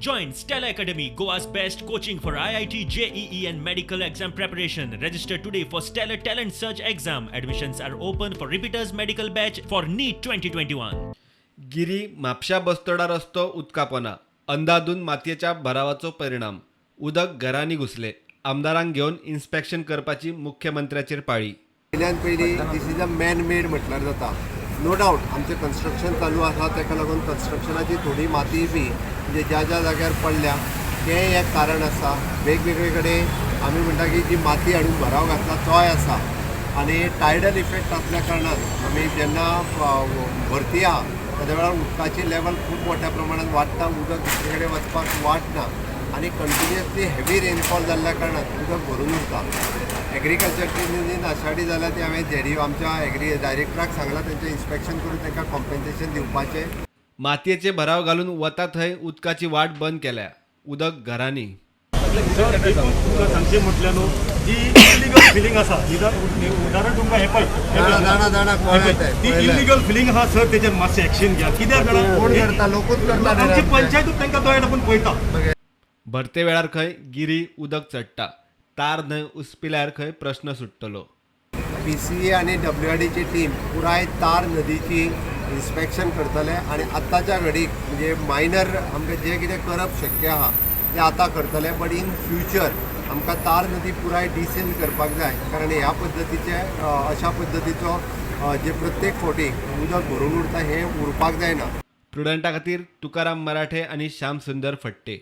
Join Stellar Academy, Goa's best coaching for IIT, JEE, and medical exam preparation. Register today for Stellar Talent Search exam. Admissions are open for repeaters medical batch for NEET 2021. Giri Mapusa Bastora रस्तो उदकापोना अंदाधून मातयेच्या भरावाचो परिणाम. उदक घरांनी घुसले. आमदारांक घेवन inspection करपाची मुख्यमंत्र्याचेर पाळी. पयल्यान पयलीं this is a man made म्हटल्यार जाता. नो डावट, आमचें कन्स्ट्रक्शन चालू आसा, ताका लागून कन्स्ट्रक्शनाची थोडी माती बी म्हणजे ज्या ज्या जाग्यार पडल्या तें एक कारण आसा. वेगवेगळे कडेन आमी म्हणटा की जी माती हाडून भराव घातला तोय आसा आनी टायडल इफेक्ट आसल्या कारणान आमी जेन्ना भरती आहा तेद्या वेळार उदकाची लेवल खूब मोठ्या प्रमाणात वाडटा. उदक दुसरे कडेन वचपाक वाट ना आनी कंटिन्युअसली हेवी रेनफॉल जाल्ल्या कारणान उदक भरून उरता. एग्रीकल्चरची जी नाशाडी जाल्या ती हांवें जेडी आमच्या एग्री डायरेक्टराक सांगलां, तेंचें इन्स्पेक्शन करून तांकां कॉम्पेन्सेशन दिवपाचें. मातयेचे भराव घालून वता थंय उदकाची वाट बंद केल्या. उदक घरांनी. सर, एकूच तुमकां सांगचें म्हटल्यार न्हू, जी इलिगल फिलींग आसा, उदाहरण तुमकां हें पळय. जाणा जाणा जाणा, कळ्ळें तें. ती इलिगल फिलींग आहा सर, तेजेर मातशें एक्शन घ्या. कित्याक जाणा? कोण करता? लोकूच करता. आमची पंचायतूच तांकां दोळे धांपून पळयता. भरते वेळार खंय गिरी उदक चडटा. तार न्हंय उसपिल्यार खंय प्रश्न सुट्टलो. पीसीए आनी डब्ल्यूआरडीची टीम पुराय तार नदीची इन्स्पेक्शन करतले आनी आत्ताच्या घडीक म्हणजे मायनर आमकां जें कितें करप शक्य आहा तें आतां करतले, बट इन फ्युचर आमकां तार नदी पुराय डिसेल करपाक जाय, कारण ह्या पद्दतीचे अशा पद्दतीचो जे प्रत्येक फावटी उदक भरून उरता हें उरपाक जायना. प्रुडंटा खातीर तुकाराम मराठे आनी श्याम सुंदर फट्टे.